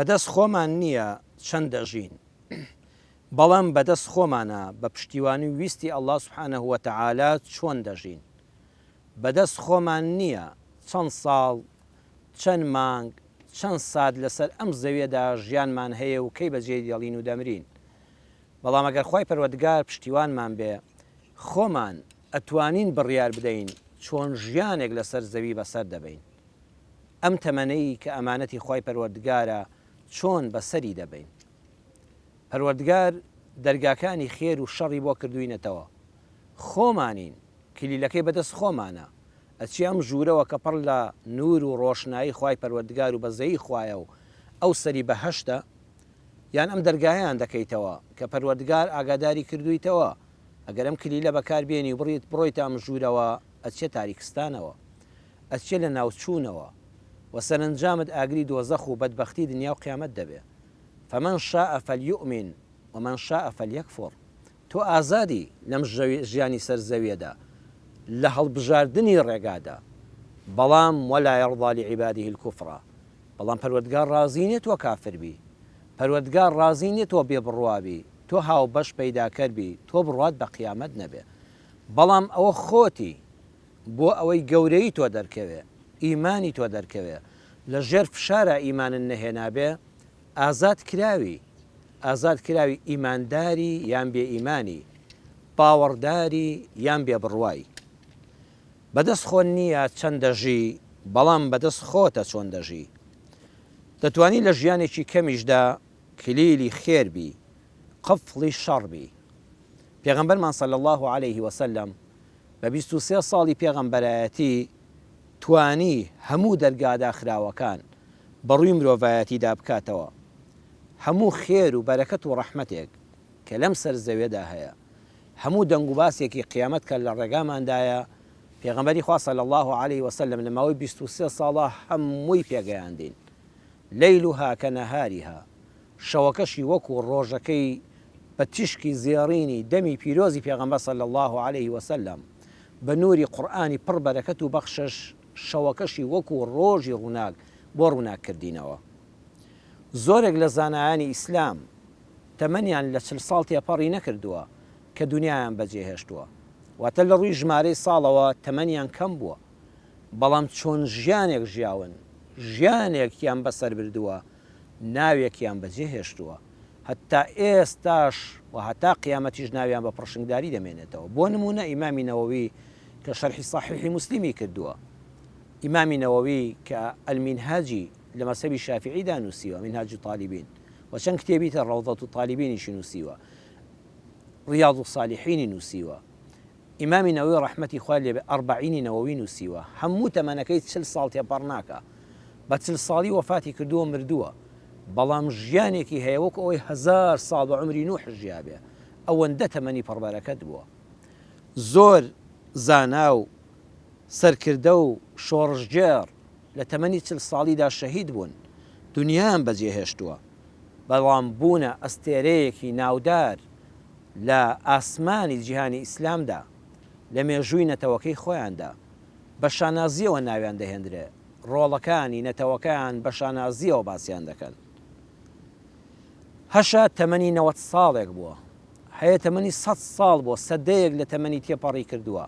بەدەست خۆمان نییە چەند دەژین، بەڵام بەدەست خۆمانە بە پشتیوانی و ویستی اللە سبحانە وتعالی چۆن دەژین. بەدەست خۆمان نییە چەند ساڵ، چەند مانگ، چەند سات لەسەر ئەم زەویەدا ژیانمان هەیە و کەی بەجێی دێڵین و دەمرین. بەڵام ئەگەر خوای پەروەردگار پشتیوانمان بێ، خۆمان ئەتوانین بڕیار بدەین چۆن ژیانێک لەسەر زەوی بەسەر دەبەین. ئەم تەمەنەی کە ئەمانەتی خوای پەروەردگارە چۆن بەسەری دەبەین. پەروەردگار دەرگاکانی خێر و شەڕی بۆ کردووینەتەوە. خۆمانین، کلیلەکەی بەدەست خۆمانە. ئەچیە ئەم ژوورەوە کە پڕ لە نوور و ڕۆشنایی خوای پەروەردگار و بەزەیی خوایە و ئەو سەری بەهەشتە، یان ئەم دەرگایەیان دەکەیتەوە کە پەروەردگار ئاگاداری کردوویتەوە، ئەگەر ئەم کلیلە بەکار بێنی و بڕیت بڕۆیتە ئەم ژوورەوە ئەچیە تاریکستانەوە. ئەچیە لە ناوچوونەوە و سەرەنجامت ئاگری دۆزەخ و بەدبەختی دنیا و قیامەت دەبێ. فمن شاء فلیؤمن ومن شاء فلیکفر تۆ ئازادی لەم ژیانی سەر زەویەدا لە هەڵبژاردنی ڕێگادا بەڵام ولا یرضی لعباده الکفر بەڵام پەروەردگار ڕازی نیە تۆ کافر بی پەروەردگار ڕازی نیە تۆ بێ بڕوا بی تۆ هاوبەش پەیداکەر بی تۆ بڕوات بە قیامەت نەبێ بەڵام ئەوە خۆتی بۆ ئەوەی گەورەیی تۆ دەرکەوێ ئیمانی تۆ دەرکەوێ لە ژێر فشارا ئیمانت نەهێنابێ ئازاد کراوی ئازاد کراوی ئیمانداری یان بێ ئیمانی باوەڕداری یان بێ بڕوای بەدەست خۆت نییە چەند دەژی بەڵام بەدەست خۆتە چۆن دەژی دەتوانی لە ژیانێکی کەمیشدا کلیلی خێر بی قفڵی شەڕ بی پێغەمبەرمان صلی اللە علیه وسلم بە 23 ساڵی پێغەمبەرایەتی توانی هەموو دەرگا داخراوەکان بەڕووی مرۆڤایەتیدا بکاتەوە، هەموو خێر و بەرەکەت و ڕەحمەتێک کە لەم سەر زەویەدا هەیە، هەموو دەنگوباسێکی قیامەت کە لە ڕێگاماندایە، پێغەمبەری خوا صلی اللە علیە وسلم لە ماوەی 23 ساڵا هەمووی پێگەیاندین، لیلها کنهارها، شەوەکەشی وەکو ڕۆژەکەی بە تیشکی زێڕینی دەمی پیرۆزی پێغەمبەر صلی اللە علیه وسلم بە نوری قورئانی پڕ بەرەکەت و بەخشش شەوەکەشی وەکو ڕۆژی ڕووناک بۆ ڕووناک کردینەوە. زۆرێک لە زانایانی ئیسلام تەمەنیان لە چل ساڵ تێپەڕی نەکردووە کە دونیایان بەجێهێشتووە، واتە لە ڕووی ژمارەی ساڵەوە تەمەنیان کەم بووە، بەڵام چۆن ژیانێک ژیاون، ژیانێکیان بەسەر بردووە، ناوێکیان بەجێ هێشتووە، هەتا ئێستاش و هەتا قیامەتیش ناویان بە پڕشنگداری دەمێنێتەوە. بۆ نموونە ئیمامی نەوەوی کە شەرحی سەحیحی موسلیمی کردووە، ئیمامی نەوەوی کە المنهاجی لە مەزهەبی شافیعیدا نووسیوە، منهاج الطالبین، و چەند کتێبی تر ڕەوضە الطالبینیشی نووسیوە، ریاض الصالحینی نووسیوە. ئیمامی نەوەوی ڕەحمەتی خوای لێ بێ ئەربەعینی نەوەوی نووسیوە هەموو تەمەنەکەی چل ساڵ تێپەڕ ناکا بە چل ساڵی وەفاتی کردووە مردووە بەڵام ژیانێکی هەیە وەکو ئەوەی هەزار ساڵ بە عومری نوح ژیابێ ئەوەندە تەمەنی پڕبەرەکەت بووە زۆر زانا و سەرکردە و شۆڕشگێڕ لە تەمەنی چل ساڵیدا شەهید بوون دنیایان بەجێهێشتووە بەڵام بوونە ئەستێرەیەکی ناودار لە ئاسمانی جیهانی ئیسلامدا، لە مێژووی نەتەوەکەی خۆیاندا، بە شانازییەوە ناویان دەهێندرێ، ڕۆڵەکانی نەتەوەکەیان بە شانازییەوە باسیان دەکەن. هەشە تەمەنی 90 ساڵێک بووە، هەیە تەمەنی سەد ساڵ بووە، سەدەیەک لە تەمەنی تێپەڕی کردووە،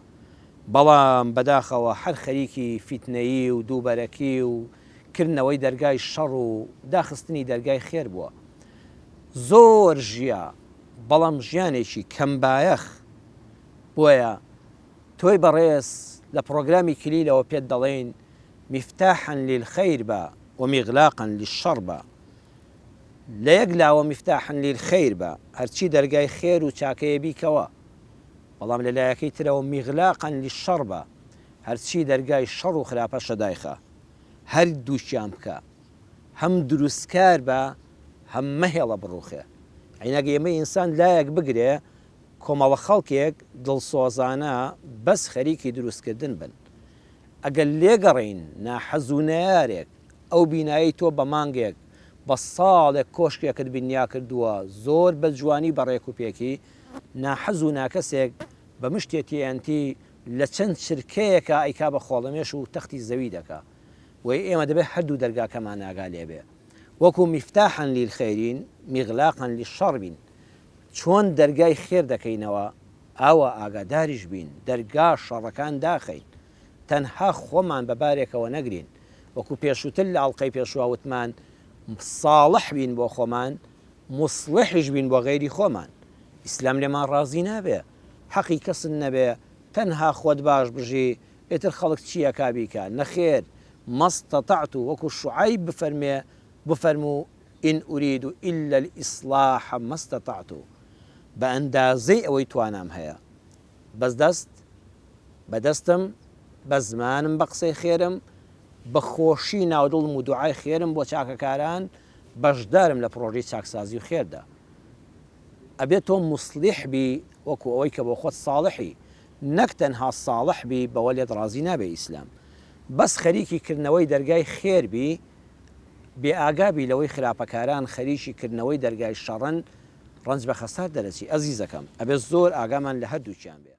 بەڵام بەداخەوە هەر خەریکی فیتنەیی و دووبەرەکی و کردنەوەی دەرگای شەڕ و داخستنی دەرگای خێر بووە. زۆر ژیا، بەڵام ژیانێکی کەم بایەخ، بۆیە تۆی بەڕێز لە پڕۆگرامی کلیلەوە پێت دەڵێین مفتاحا للخیر بە و مغلاقا للشر بە، لە یەک لاوە مفتاحا للخیر بە هەرچی دەرگای خێر و چاکەیە بیکەوە، بەڵام لە لایەکەی ترەوە مغلاقا للشر بە هەرچی دەرگای شەڕ و خراپەشە دایخە، هەردووکیان بکە. هەم دروستکار بە هەم مەهێڵە بڕوخێ عیناک ئێمەی ئینسان لایەک بگرێ کۆمەڵە خەڵکێک دڵسۆزانە بەس خەریکی دروستکردن بن ئەگەر لێگەڕێین ناحەز و نەیارێک ئەو بینایەی تۆ بە مانگێک بە ساڵێک کۆشکێکت بنیا کردووە زۆر بە جوانی بە ڕێک و پێکی ناحەز و ناکەسێک بە مشتێ TNT لە چەند چرکەیەکا ئەیکا بە خۆڵەمێش و تەختی زەوی دەکا بۆیە ئێمە دەبێت هەردوو دەرگاکەمان ئاگا لێبێ. وەکو مفتاحا للخیرین مغلاقا للشر بین، چۆن دەرگای خێر دەکەینەوە ئاوا ئاگاداریش بین دەرگا شەڕەکان داخەین، تەنها خۆمان بە بارێکەوە نەگرین، وەکو پێشووتر لە ئەڵقەی پێشووا وتمان ساڵح بین بۆ خۆمان موسڵحیش بین بۆ غەیری خۆمان، ئیسلام لێمان ڕازی نابێ حەقی کەست نەبێ تەنها خۆت باش بژی ئیتر خەڵک چی ئەکا بیکا، نەخێر ما استطعت وەکو شوعەیب بفەرمێ بفەرموو ان ارید الا الاصلاح ما استطعت بە ئەندازەی ئەوەی توانام هەیە بەس دەست بە دەستم بە زمانم بە قسەی خێرم بە خۆشی ناو دڵم و دوعای خێرم بۆ چاکەکاران بەشدارم لە پڕۆژەی چاکسازی و خێردا ئەبێ تۆ موسڵیح بی وەکو ئەوەی کە بۆ خۆت ساڵحی نەک تەنها ساڵح بی بەوە لێت ڕازی نابێ ئیسلام بەس خەریکی کردنەوەی دەرگای خێر بی بێ ئاگا بی لەوەی خراپەکاران خەریکی کردنەوەی دەرگای شەڕن ڕەنج بە خەسار دەرەچی ئەزیزەکەم ئەبێ زۆر ئاگامان لە هەردووکیان بێ.